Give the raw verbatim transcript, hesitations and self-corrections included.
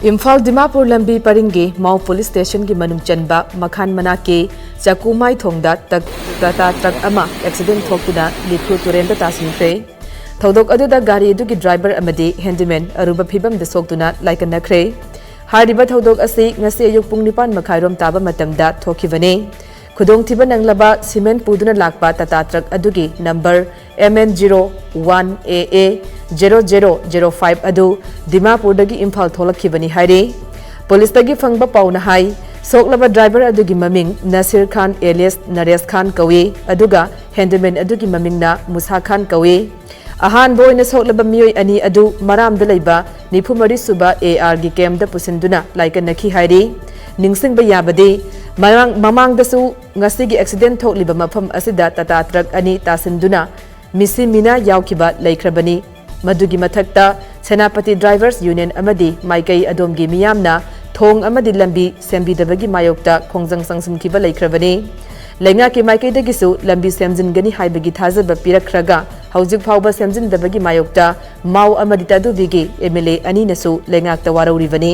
ꯏꯝꯐꯥꯜ ꯗꯤꯃꯥꯄꯨꯔ ꯂꯝꯕꯤ ꯄꯔꯤꯡꯒꯤ ꯃꯥꯎ ꯄꯨꯂꯤꯁ ꯁ꯭ꯇꯦꯁꯟꯒꯤ ꯃꯅꯨꯡ ꯆꯟꯕ ꯃꯈꯥꯟ ꯃꯅꯥꯛꯀꯤ ꯆꯥꯀꯨꯃꯥꯏ ꯊꯣꯡꯗ ꯇꯛ-, ꯇꯥꯇꯥ ꯇ꯭ꯔꯛ ꯑꯃ ꯑꯦꯛꯁꯤꯗꯦꯟ ꯊꯣꯛꯇꯨꯅ ꯂꯤꯐꯨ ꯇꯨꯔꯦꯟꯗ ꯇꯥꯁꯤꯟꯈ꯭ꯔꯦ꯫ ꯊꯧꯗꯣꯛ ꯑꯗꯨꯗ ꯒꯥꯔꯤ ꯑꯗꯨꯒꯤ ꯗ꯭ꯔꯥꯏꯚꯔ ꯑꯃꯗꯤ ꯍꯦꯟꯗꯤꯃꯦꯟ ꯑꯔꯨꯕ ꯐꯤꯕꯝꯗ ꯁꯣꯛꯇꯨꯅ ꯂꯥꯏꯀꯠꯅꯈ꯭ꯔꯦ꯫ ꯍꯥꯏꯔꯤꯕ ꯊꯧꯗꯣꯛ ꯑꯁꯤ ꯉꯁꯤ ꯑꯌꯨꯛ ꯄꯨꯡ ꯅꯤꯄꯥꯟ ꯃꯈꯥꯏꯔꯣꯝ ꯇꯥꯕ ꯃꯇꯝꯗ ꯊꯣꯛꯈꯤꯕꯅꯤ꯫ ꯈꯨꯗꯣꯡꯊꯤꯕ ꯅꯪꯂꯕ ꯁꯤꯃꯦꯟ ꯄꯨꯗꯨꯅ ꯂꯥꯛꯄ ꯇꯥꯇꯥ ꯇ꯭ꯔꯛ ꯑꯗꯨꯒꯤ number M N zero one A A zero zero zero five ꯑꯗꯨ ꯗꯤꯃꯥꯄꯨꯔꯗꯒꯤ ꯏꯝꯐꯥꯜ ꯊꯣꯛꯂꯛꯈꯤꯕꯅꯤ ꯍꯥꯏꯔꯤ꯫ ꯄꯨꯂꯤꯁꯇꯒꯤ ꯐꯪꯕ ꯄꯥꯎꯅ ꯍꯥꯏ, ꯁꯣꯛꯂꯕ ꯗ꯭ꯔꯥꯏꯚꯔ ꯑꯗꯨꯒꯤ ꯃꯃꯤꯡ ꯅꯁꯤꯔ ꯈꯥꯟ ꯑꯦꯂꯤꯌꯁ ꯅꯔꯦꯁ ꯈꯥꯟ ꯀꯧꯏ, ꯑꯗꯨꯒ ꯍꯦꯟꯗꯤꯃꯦꯟ ꯑꯗꯨꯒꯤ ꯃꯃꯤꯡꯅ ꯃꯨꯁꯥ ꯈꯥꯟ ꯀꯧꯏ꯫ ꯑꯍꯥꯟꯕ ꯑꯣꯏꯅ ꯁꯣꯛꯂꯕ ꯃꯤꯑꯣꯏ ꯑꯅꯤ ꯑꯗꯨ ꯃꯔꯥꯝꯗ ꯂꯩꯕ ꯅꯤꯐꯨ ꯃꯔꯤ ꯁꯨꯕ A R ꯒꯤ ꯀꯦꯝꯞꯇ ꯄꯨꯁꯤꯟꯗꯨꯅ ꯂꯥꯏꯀꯠꯅꯈꯤ ꯍꯥꯏꯔꯤ꯫ ꯅꯤꯡꯁꯤꯡꯕ ꯌꯥꯕꯗꯤ, ꯃꯃꯥꯡ-, ꯃꯃꯥꯡꯗꯁꯨ ꯉꯁꯤꯒꯤ ꯑꯦꯛꯁꯤꯗꯦꯟ ꯊꯣꯛꯂꯤꯕ ꯃꯐꯝ ꯑꯁꯤꯗ ꯇꯥꯇꯥ ꯇ꯭ꯔꯛ ꯑꯅꯤ ꯇꯥꯁꯤꯟꯗꯨꯅ ꯃꯤꯁꯤ ꯃꯤꯅꯥ ꯌꯥꯎꯈꯤꯕ ꯂꯩꯈ꯭ꯔꯕꯅꯤ꯫ ꯃꯗꯨꯒꯤ ꯃꯊꯛꯇ ꯁꯦꯅꯥꯄꯇꯤ ꯗ꯭ꯔꯥꯏꯚꯔꯁ ꯌꯨꯅꯤꯌꯟ ꯑꯃꯗꯤ ꯃꯥꯏꯀꯩ ꯑꯗꯣꯝꯒꯤ ꯃꯤꯌꯥꯝꯅ ꯊꯣꯡ ꯑꯃꯗꯤ ꯂꯝꯕꯤ ꯁꯦꯝꯕꯤꯗꯕꯒꯤ ꯃꯥꯌꯣꯛꯇ ꯈꯣꯡꯖꯪ ꯆꯪꯁꯤꯟꯈꯤꯕ ꯂꯩꯈ꯭ꯔꯕꯅꯤ꯫ ꯂꯩꯉꯥꯛꯀꯤ ꯃꯥꯏꯀꯩꯗꯒꯤꯁꯨ ꯂꯝꯕꯤ ꯁꯦꯝꯖꯤꯟꯒꯅꯤ ꯍꯥꯏꯕꯒꯤ ꯊꯥꯖꯕ ꯄꯤꯔꯛꯈ꯭ꯔꯒ, ꯍꯧꯖꯤꯛ ꯐꯥꯎꯕ ꯁꯦꯝꯖꯤꯟꯗꯕꯒꯤ ꯃꯥꯌꯣꯛꯇ ꯃꯥꯎ ꯑꯃꯗꯤ ꯇꯥꯗꯨꯕꯤꯒꯤ M L A ꯑꯅꯤꯅꯁꯨ ꯂꯩꯉꯥꯛꯇ ꯋꯥꯔꯧꯔꯤꯕꯅꯤ꯫